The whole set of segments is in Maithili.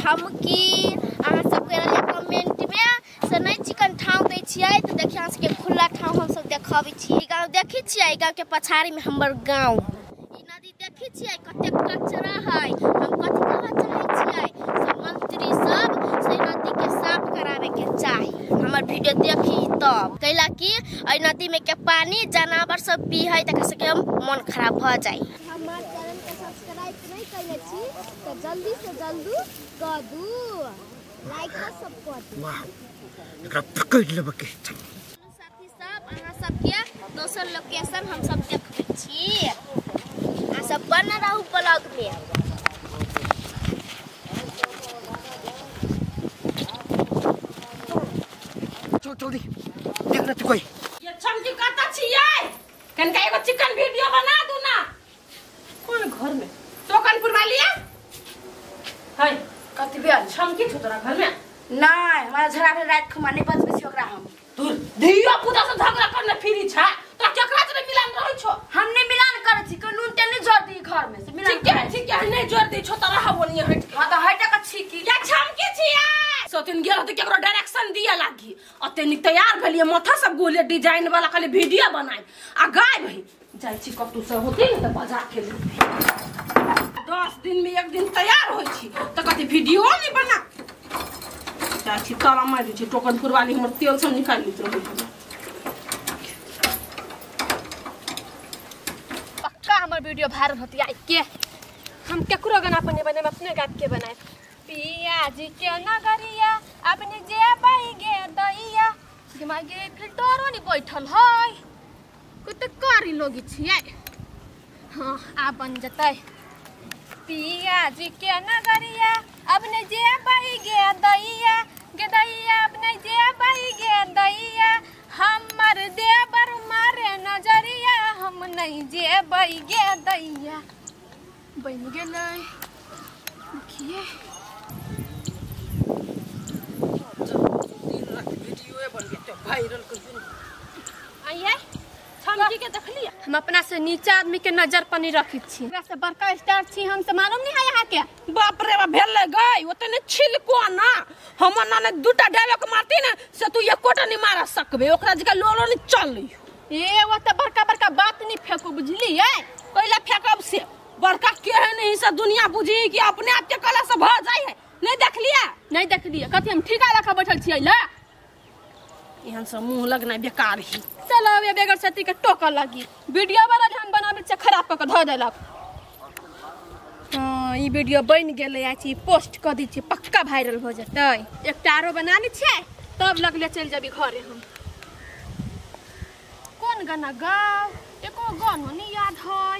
छमकी अहाँ सब के रहले कमेंट में से नहीं चिकन ठाव दै छियै त देखियो अहाँ सबके खुला ठाव हम सब देखाबै छी। ई गांव देखै छियै, ई गांव के पछाड़ी में हमर गांव। ई नदी देखै छियै कतेक कचरा है। हम कथि कहऽ चाहै छियै से मंत्री सब से नदी के साफ करावे के चाही। हमर वीडियो देखी तब कैला कि एहि नदी में के पानी जानवर सब पी है तकर से मन खराब भ जाई। हमर चैनल के सब्सक्राइब नहीं कइले छी त जल्दी से जल्दी कर दू, लाइक सब कर दू। वाह एकरा पकड़ लेब के। साथी सब अहाँ सब के दोसर लोकेशन हम सब देखबै छी, अहाँ सब बनल रहू ब्लॉग में। चल जल्दी देख ना तू कोई ये छमकी कत छियै कनका एगो चिकन वीडियो बना दू ना। कोन घर में टोकनपुर वाली है है कथि भेल छमकी छौ तोरा घर में? नहीं हमारा झगड़ा भेल रात खुमा नहीं बचबै छी ओकरा हम। तू धिया पुता से झगड़ा करने फिरी छ तोरा केकरा से मिलान रहै छौ? हम नहीं मिलान करै छी, को नून तेल नहीं जोड़ दी घर में से मिलान। ठीक है नहीं जोड़ दी छौ तोरा हवनिया हट के। हां त हट के छी की या छमकी छियै सोतिन गेल त केकरो डायरेक्शन दिया लागी। अते नीक तैयार भेलिए माथा सब गोले डिजाइन वाला खाली वीडियो बनाई आ गाय भई जाय छी कतौ से होते ने त बजा के ले 10 दिन में एक दिन तैयार होई छी त कथि वीडियो नहीं बना जाय छी ताला मारि दै छी। टोकनपुर वाली हमर तेल सब निकाल लेत रहै। पक्का हमर वीडियो वायरल होती आई के हम केकरो गाना अपने बनाए अपने गात के बनाए। पिया जी के नगरिया अपने जे बाई गे दैया दिमागे फिल्टरो नि बैठल है कोई त करी लोगी छियै। हां आ बन जतै। पिया जी के नगरिया अपने जे बाई गे दैया गे दैया अपने जे बाई गे दैया हमर देवर मारे नजरिया हम नहीं जे बाई गे दैया बन गेलै। देखिए वायरल कर आइए छमकी के देखलिए हम अपना से नीचा आदमी के नजर पर नहीं रखी छी। हमरा से बड़का स्टार छी हम से मालूम नहीं है यहाँ के। बाप रे बाप भेल गई ओते ने छिलको ना हमर नाने दूटा डायलॉग मारती ना से तू एकोटा नहीं मार सकबे ओकरा जका लोलो नहीं चली। ए वो त बड़का बड़का बात नहीं फेंकू बुझलिए। कैला फेंकब से बड़का के है नहीं से दुनिया बुझी कि अपने आप के कला से भ जाय है। नहीं देखलिए नहीं देखलिए कथि हम ठिका रखा बैठल छियै ला एहन सब मुंह लगना बेकार ही। चलो अब बेगर सती के टोकर लगी वीडियो वाला ध्यान बनाबे से खराब क के ध देलक। हां ई वीडियो बन गेलै आ छी पोस्ट क दै छी पक्का वायरल हो जतै। एकटा आरो बना लै छियै तब लगले चल जेबी घरे हम। कोन गाना गाओ एको गानो नहीं याद है।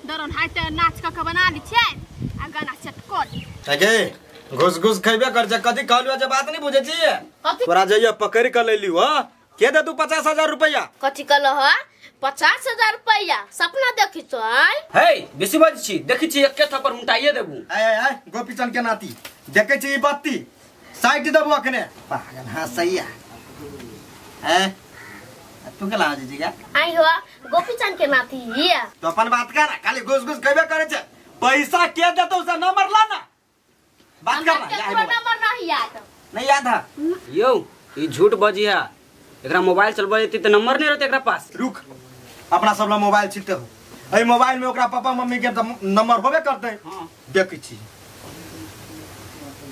दरन हाइते नाच क के बना लै छियै आ गाना सेट कर ली। अगे घुस घुस खैबे कर छै कथि कहलु जे बात नहीं बुझै छी तोरा जइया पकड़ के लेलियो ह के दे तू 50,000 रुपया। कथि कहलो ह 50,000 रुपया सपना देखि तो आय हे बेसी बाज छी देखि छी एके थप्पड़ उंटाइए देबू। आय आय आय गोपीचंद के नाती देखै छी ई बत्ती साइड देबू अखने पागल। हां सही है हैं तू के लाज जी का आई हो गोपीचंद के नाती हिया तो अपन बात कर खाली घुस घुस खैबे करे छै पैसा के देतौ से नंबर ला ना बात कर ना। नंबर नहीं याद नहीं याद है यो ई झूठ बजी है एकरा मोबाइल चलबै जती त नंबर नहीं रहते एकरा पास। रुक अपना सब ला मोबाइल छिते हो एई मोबाइल में ओकरा पापा मम्मी के नंबर होबे करते। हां देखै छी।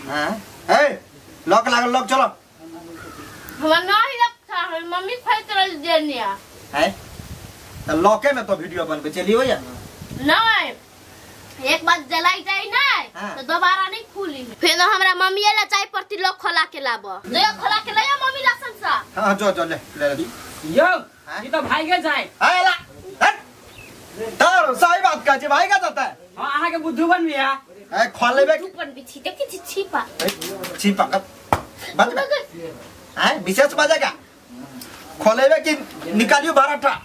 हां ए लॉक लागल लॉक चलो हमरा नहीं लगता है मम्मी खाइत रह देनिया है त लॉके में तो वीडियो बनबे चलियो या नहीं एक बार जलाई जाए नहीं हाँ। तो दोबारा नहीं खुली। फिर हमरा मम्मी ला चाय पत्ती लोग खोला के लाबो जो खोला के लाया मम्मी ला संसा। हां जो जो ले ले यो ई तो भाई के जाए हां ला हट तार सही बात कह जे भाई का जाता है। हां अहाँ के बुद्धू बन बिया ए खोल लेबे बुद्धू बन बिछि देखि छी छिपा छिपा बात हैं विशेष बजेगा खोलेबे कि निकालियो भराठा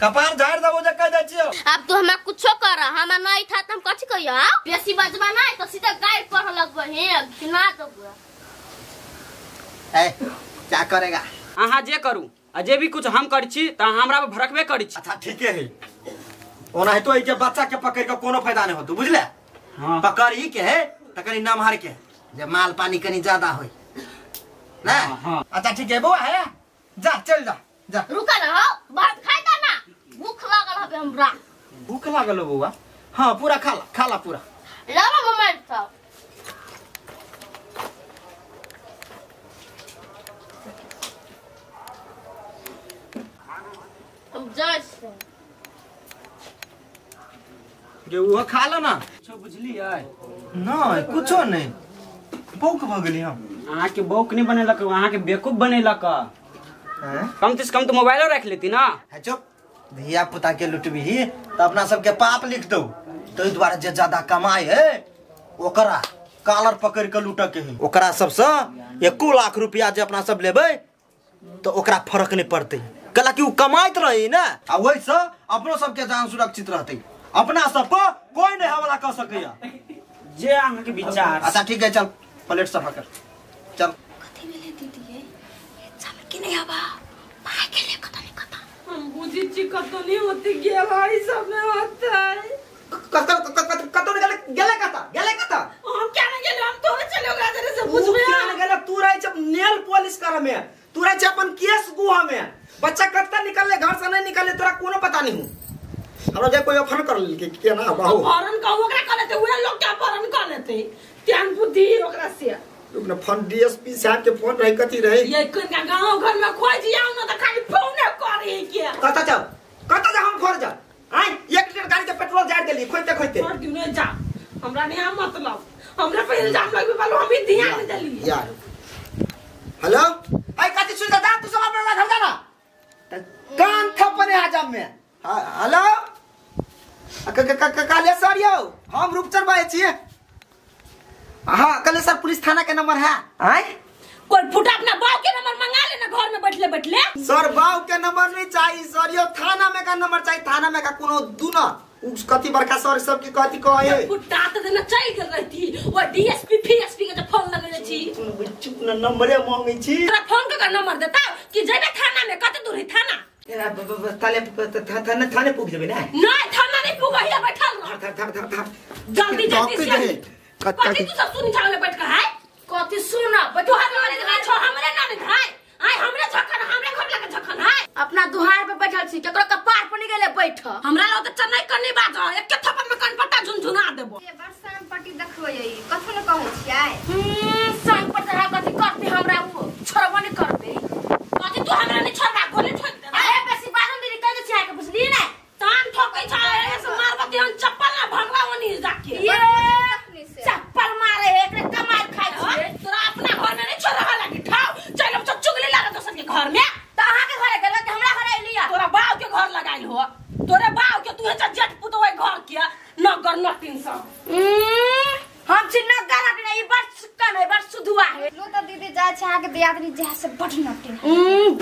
कपार झाड़ देबो जे कह दै छियो। अब तू हमरा कुछो कर हमरा नहीं था त हम कथि कहियो बेसी बजबा नहीं तो सीधा गाय पर लगबो हे घिना देबो। ए क्या करेगा अहाँ जे करू आ जे भी कुछ हम करै छी त हमरा पर भड़कबे करै छी। अच्छा ठीके है ओनाहितो एहि के बच्चा के पकड़ के कोनो फायदा नहीं होतो बुझले। हाँ। पकड़ ही के है त कनी नमहर के जे माल पानी कनी ज्यादा होई ना। अच्छा ठीक है बौआ है जा चल जा जा। रुका ना हो भात खाइ दा ना, भूख लागल हबे हमरा। भूख लागल हो बौआ? हां पूरा खा ला खा ला पूरा। लावा मोबाइल सब। हम जाइ छी। जे वो खा लो ना। कुछो बुझलियै? नहीं कुछो नहीं, बौक भ गेली हम। अहाँ के बौक नहीं बनेलक, अहाँ के बेवकूफ बनेलक। कम से कम तो मोबाइलो रख लेती ना। चुप, धिया पुता के लुटबी त अपना सबके पाप लिख दो। तो द्वारा जे ज्यादा कमाए है ओकरा कालर पकड़ के लूट के है। ओकरा सबसे 1 लाख रुपया जे अपना सब लेबै तो ओकरा फर्क नहीं पड़ते, कला कि उ कमाइत रही ना, आ ओइसे अपनो सबके जान सुरक्षित रहते। अपना सब पर कोई नहीं हमला कर सकैया। जे अहाँ के विचार। अच्छा ठीक है चल प्लेट सफा कर चल। कथि भेलै दीदी ये चमकी नहीं हवा भाई के ले कत नहीं कत। हम बुझी छी कत नहीं होती गेल हई सब में होता है। कत कत कत गेले गेले कत गेले कत। हम क्या नहीं गेले, हम थोड़े चले ओकरा जरे से बुझबे। क्या नहीं गेले तू रहे छ नेल पॉलिश कर में, तू रहे छ अपन केस गुहा में। बच्चा कत निकलले घर से नहीं निकलले तोरा कोनो पता नहीं हूं। हमरा जे कोई फोन कर लेल के केना बाहु फॉरन का ओकरा कर लेते उहे लोग क्या फॉरन कर लेते त्यान बुद्धि ओकरा से। रुक ना फोन डीएसपी साहब के फोन रही कथि रही ये कोन गांव घर में खोज जाओ ना त खाली फोन करे के कत जाओ कत जा हम खोज जा आय 1 लीटर गाड़ी के पेट्रोल जाड़ देली खोजते खोजते। छोड़ दियो ने जा, हमरा नहीं हम मतलब हमरा पे इल्जाम लगबे वालो हम ही ध्यान नहीं देली यार। हेलो आय कथि सुन जा तू सब अपना घर जाना कान थपने आ जा में। हेलो कले सर यौ हम रूपचंद बाजै छियै। हाँ कले सर पुलिस थाना के नंबर है। आय कोई फुटा अपना बाप के नंबर मंगा लेना घर में बैठले बैठले। सर बाप के नंबर नहीं चाहिए सर यो थाना में का नंबर चाहिए। थाना में का कोनो दूना उस कथि बड़का सर सब के कथि कहे फुटा त देना चल गेल रहती वो डीएसपी पीएसपी के फोन लगले छी। चुप न नंबरे मांगै छी। तोरा फोन के नंबर देता कि जेबे थाना में कते दूर है थाना। एरा थाने थाने थाने पुग जेबे ना। नहीं थाना नहीं पुग हिया बैठल रह। धर धर धर धर जल्दी जल्दी से कथि तू सब सुन जाओ बैठ के है कथि सुन तोहर मारे के छो हमरे ना नहीं भाई आय हमरे झखन हमरे खबला के झखन है। अपना दुहार पे बैठल छी केकरो कपार पर नहीं गेले बैठ। हमरा लग त चन्नई कनी बाज एक थप्पड़ में कन पट्टा झुनझुना देबो। ये बरसान पट्टी देखबै ई कथो न कहै छियै। सान पर चढ़ा कथि करते हमरा उ छोड़बो नहीं करते। कथि तू हमरा नहीं छोड़बा गोली ठोक देबो। अरे बेसी बाजन दीदी कह दे छियै के बुझली ने कान ठोकै छ ऐसे मारबती हम चप्पल ना भगवा ओनी जाके ये चप्पल मारे एकरे कमाल खाइ छियै। तोरा अपना घर में नहीं छोड़बा लागी ठाव चल अब चुगली लागे दोसर के घर में। त अहाँ के घरे गेल कि हमरा घरे एलिया? तोरा बाप के घर लगाइल हो तोरे बाप के तू हे जेठ पुतोय घर के न कर न टेंशन। हम छी न गारा नहीं ई बड़ सुकन है बड़ सुधुआ है। लो त दीदी जाय छै अहाँ के दियादनी जे से बड़ नटी।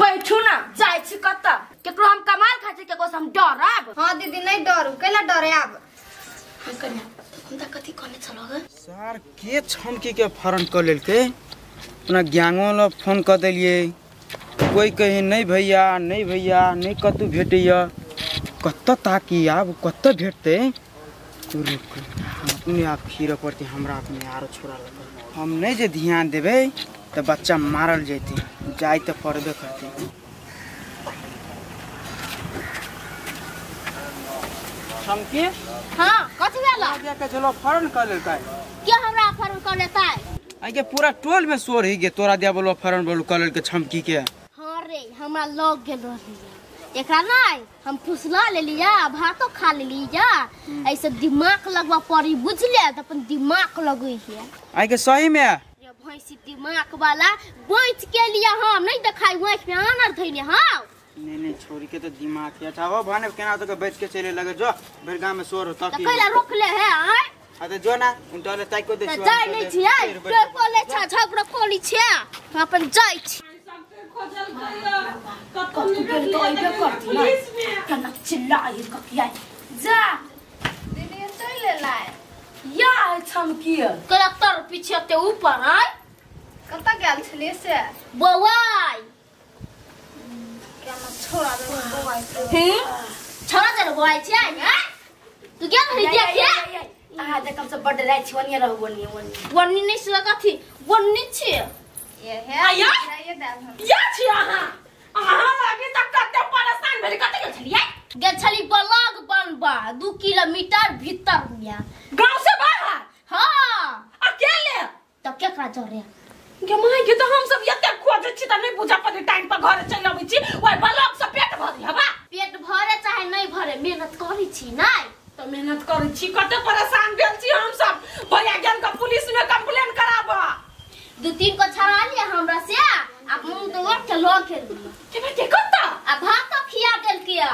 बैठू ना जाय छी कत केकरो हम कमाल खाइ छी केकरो से हम डरब। हां दीदी नहीं डरू केला डरे आब। हम कन्या हम त कथि कहने छलो ग सर के छमकी के फरन क लेलके अपना गैंगो ल फोन क देलिए कोई कहे नहीं भैया नहीं भैया नहीं कतू भेटैया कत ताकी आब कत भेटते। रुक अपने आप खीर पड़ते हमरा अपने आरो छोड़ा लग हम नहीं जे ध्यान देबै तो बच्चा मारल जैते जाय तो पड़बे करते। छमकी हां कथि भेल? के चलो फरन क लेलकै के हमरा फरन क लेतै? आई के पूरा टोल में शोर ही गे तोरा दिया बोलो फरन बोलो क लेलकै छमकी के। हां रे हमरा लग गेल रहली एकरा नहीं हम फुसला लेलिया भातो खा लेलिया। ऐसे दिमाग लगवा पड़ी बुझले त अपन दिमाग लगई है। आई के सही में रे भैंसी दिमाग वाला बच के लिया हम नहीं देखाई आंख में आनर धइने। हां नहीं नहीं छोरी के तो दिमाग है अच्छा भाने केना तो के बैठ के चले लगे जो भर गांव में शोर होता त कैला रोक ले है आय। आ त जो ना उनटले ताई को दे त जाय नहीं छियै पेड़ कोले छ झगड़ा कोली छै हम अपन जाय छी। कतू गेल तो अइबे करती ना केना चिल्लाई ककिया जा दीदी चल लेलाय या छमकी कला तर पीछे ते ऊपर आय कत गेल छलियै से बौआई केना छोड़ा दे बौआई छोड़ा दे बौआई छै हैं तू गेल रही देखे अहाँ देख हम सब बड राइ छी ओनिए रहू ओनिए ओनिए वन्नी नहीं से कथी वन्नी छी ये आया? ये दाल हम या छी अहाँ अहाँ लागी त कते परेशान भेली कते गेल छलियै गेल छली ब्लॉग बनबा 2 किलोमीटर भीतर मिया गांव से बाहर हां अकेले त केकरा जरे गे माय के त हम सब एते खोजै छी त नहीं बुझा पड़े टाइम पर घर चलि अबै छी ओइ ब्लॉग से पेट भरी हवा पेट भरे चाहे नहीं भरे मेहनत करै छी नहीं त मेहनत करै छी कते परेशान भेल छी हम सब भैया गेल के पुलिस में कंप्लेन कराब 2-3 को छड़ा लिया हमरा से आ मुंह तो के लो के के बेटे कत्ता आ भात खिया देल किया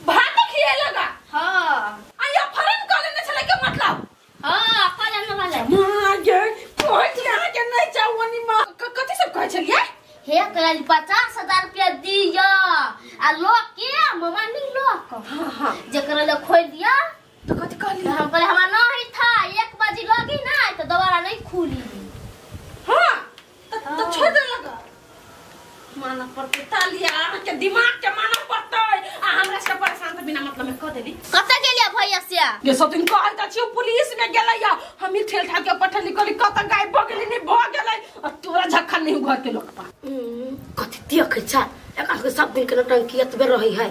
भात खिए लगा हां आ या फरन क लेने छले के मतलब हां कले न वाले मां गे कोइ छी अहाँ के नहीं चाहू मां कथि सब कहै छलियै हे कहली 50,000 रुपया दिया आ लो के मामा नहीं लो के हां हां जेकरा ले खोल दिया तो कथि कहली हम कहले हमरा नहीं था 1 बजे लगी ना तो दोबारा नहीं खुली हां त छोड़ दे लगा माना पड़तै तालिया अहाँ के दिमाग के माना पड़तै आ हमरा से परेशान त बिना मतलब में क देली कत गेलिया भैया से ये सब दिन कहल त छी पुलिस में गेलै या हम ही ठेल ठाल के पठली कहली कत गायब भ गेली नहीं भ गेलै आ तोरा झक्खन नहीं घर के लोग पा कथी देखै छ एकर के सब दिन के नौटंकी एतबे रहै है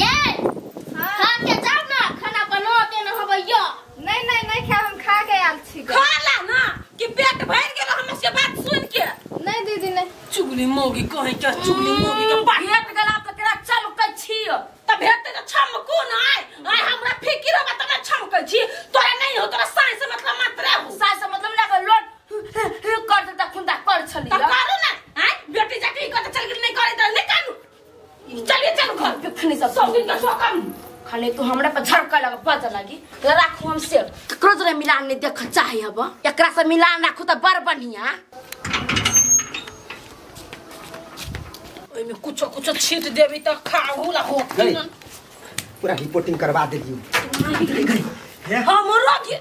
ये खा के जाओ ना खाना बना देना हबैया नहीं नहीं नहीं खा हम खा के आयल छी खा ला ना कि पेट भर गेल हमर से बात सुन के नहीं दीदी नहीं चुगली मोगी कहे के चुगली मोगी के भेट गेला त केरा चल कै छी त भेटते त छमकू ना आय हमरा फिकिर होबा त ना छमकै छी तोरा नहीं हो तोरा साइ से मतलब मात्र हो साइ से मतलब ना के लोट कर देता खुंदा कर छली त करू ना आय बेटी जाके ई कत चल गेल नहीं करे त नहीं कानू चलिए चल घर देखनी सब सब दिन का शौकन खाली तू हमरा पर झड़का लगा बज लगी राखू हम से ककरो जरे मिलान नहीं देख चाहे अब एकरा से मिलान राखू त बड़ बढ़िया ओइ में कुछो कुछो छीट देबी त खाहू ला हो पूरा रिपोर्टिंग करवा देलियो हमरो के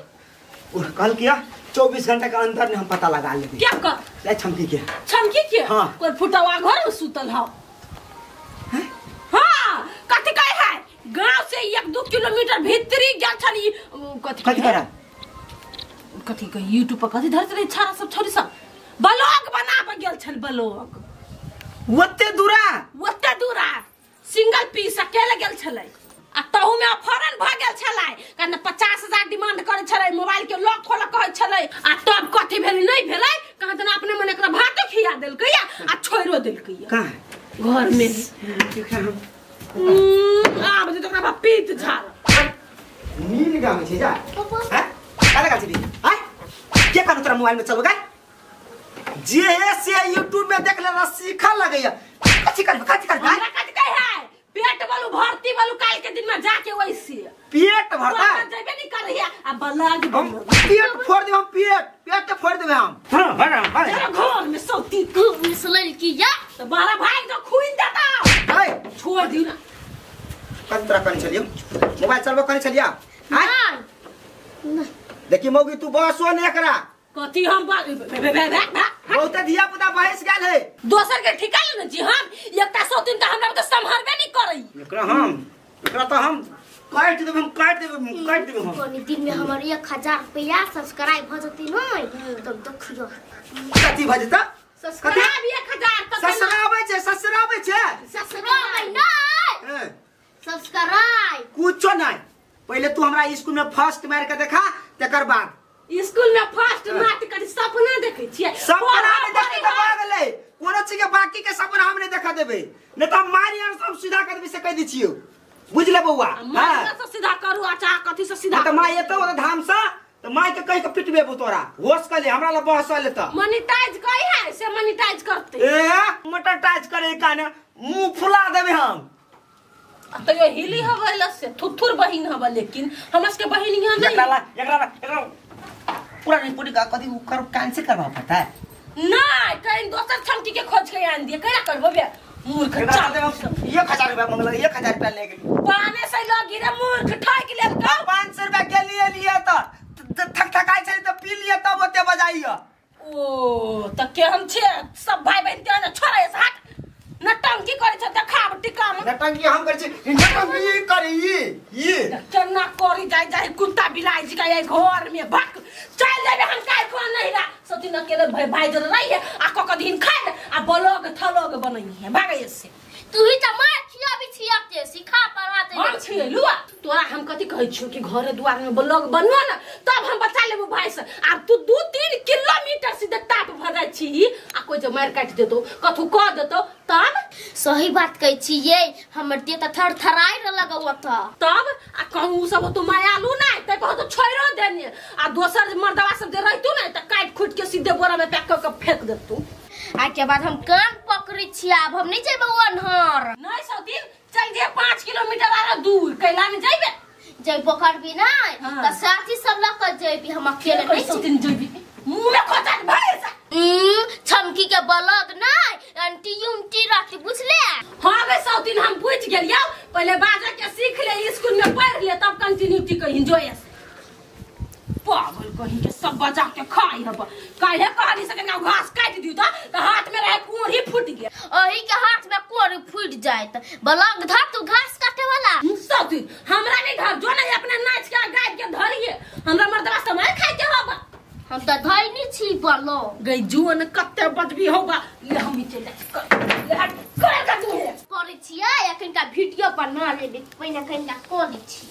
कल किया 24 घंटा के अंदर ने हम पता लगा लेबे क्या कर ले छमकी के छमकी के हाँ। कोई फुटवा घर में सुतल हौ हां कथि कहे है गांव से 1-2 किलोमीटर भीतरी गेल छली कथि कथि करा कथि कहे यूट्यूब पर कथि धरत रहे छारा सब छोरी सब ब्लॉग बनाब गेल छल ब्लॉग ओते दूरा सिंगल पीस अकेले गेल छलै आ तहु में अपहरण भ गेल छलै कारण 50,000 डिमांड करे छलै मोबाइल के लॉक खोल कहै छलै आ तब कथि भेलै नहीं भेलै कहाँ तना अपने मन एकरा भातो खिया देलकै आ छोड़ो देलकै कहाँ घर में आब जे तोरा बाप पीत झाल नील गाम छै जा हैं काला गाछ दी हैं के कहनु तोरा मोबाइल में चलबे जे से यूट्यूब में देख लेना सीखा लगैया कथि करबे कथि करबे हमरा कथि कहे है पेट वालू भर्ती वालू काल के दिन में जाके वैसे पेट भरता जेबे नहीं करहिया आ बलाग हम पेट फोड़ देब हम पेट पेट के फोड़ देब हम हां भरा भरा घर में सौती खूब मिसलल की या तो बारा भाई तो खुइन देता ए छोड़ दियो ना कथि तोरा कनी चलियो मोबाइल चलबो कनी चलिया हां देखी मौगी तू बसो ने एकरा कथि हम बहुत धिया पुता बहस गेल है दोसर के ठिका ले न जी हम एकटा सौतीन त हमरा के संभालबे नहीं करई एकरा हम एकरा त हम काट देब हम काट देब काट देब हम कोनी दिन में हमर 1000 रुपया सब्सक्राइब भ जती नै तब देखियो कथि भ जता सब्सक्राइब 1000 त ससराबै छै ससराबै छै सब्सक्राइब नै सब्सक्राइब कुछो नै पहले तू हमरा स्कूल में फर्स्ट मार के देखा तकर बाद स्कूल में फर्स्ट मार्क कर सपना देखै छियै सपना नहीं देखे त भऽ गेलै कोनो चीज के बाकी के सपना हम नहीं देखा देबै नहीं त मारी और सब सीधा कर देबै से कह दै छियौ बुझले बौआ हां से सीधा करू अच्छा कथि से सीधा त माय एतौ धाम से त माय के कह के पिटबे तोरा होश कर ले हमरा ला बहस ले त मोनेटाइज कहि है से मोनेटाइज करते ए मोनेटाइज करे काने मुंह फुला देबै हम त यो हिली हवे से थुथुर बहिन हवे लेकिन हमरा के बहिन यहाँ नहीं एकरा एकरा एकरा पूरा रिपोर्टिंग का कथि कर कैंसिल करवा पड़ता है नहीं कहीं दोसर छमकी के खोज के आन दिए केना करबो बे मूर्ख चल 1000 रुपया मंगल 1000 रुपया ले गेली पाने से लगी रे मूर्ख ठक लेल का 500 रुपया के लिए लिए त थक थकाई छली त पी लिए तब ओते बजाइयो ओ त के हम छे सब भाई बहन के न छोड़े से हट नटंकी करे छ देखाब टिका में नटंकी हम करे छी नटंकी करी ई केना करी जाए कुत्ता बिलाई जी का ये घर में भक चल जेबे हम काय को नहीं रा सती अकेले भाई भाई जर रही है आ क दिन खाए आ ब्लॉग थलॉग बनई है भागे से। तू ही त मार खियाबी छियाते सिखा पढ़ाते हम छियलुआ तोरा हम कथि कहै छियो कि घरे दुआर में ब्लॉग बनवा ना तब हम बचा लेबो भाई से। आब तू 2-3 किलोमीटर सीधे टाप भ जाइ छी आ कोई जे मार काट देतो कथु क देतो तब सही बात कहै छी ये हमर देह त थरथराइ लगौ त तब आ कहू सब तो मायालू नै त कहू तो छोड़ो देने आ दोसर मर्दवा सब जे रहितु नै त काट खुट के सीधे बोरा में पैक क के फेंक देतु। आ के बाद हम कान पकड़ै छी आब हम नहीं जेबै ओनहर नहीं सौतीन चल जे 5 किलोमीटर आरो दूर कैला में जइबे जइबो करबी नै त साथी सब ल के जइबी हम अकेले नहीं सौतीन जइबी मुंह में खोचा भाई सा छमकी के बलग नै अंटी उंटी राखी बुझले। हां गे सौतीन हम बुझ गेलियौ पहले बाजा के सीख ले स्कूल में पढ़ ले तब कंटिन्यूटी के एंजॉय पागल कहीं के सब बजा के खाई हब काहे कहली से ना घास काट दियो त हाथ में रहे कोढ़ी फूट गया ओही के हाथ में कोढ़ी फूट जाए त बलंग धर तू घास काटे वाला सब हमरा नहीं धर जो नहीं अपने नाच के गाय के धरिए हमरा मर्दवा समय खाई के हब हम त धई नहीं छी बलो गई जुअन कत्ते बजबी होबा ले हम चल जा ले हट कर का तू करै छियै अखन का वीडियो बना लेबे पहिने अखन का करै छी।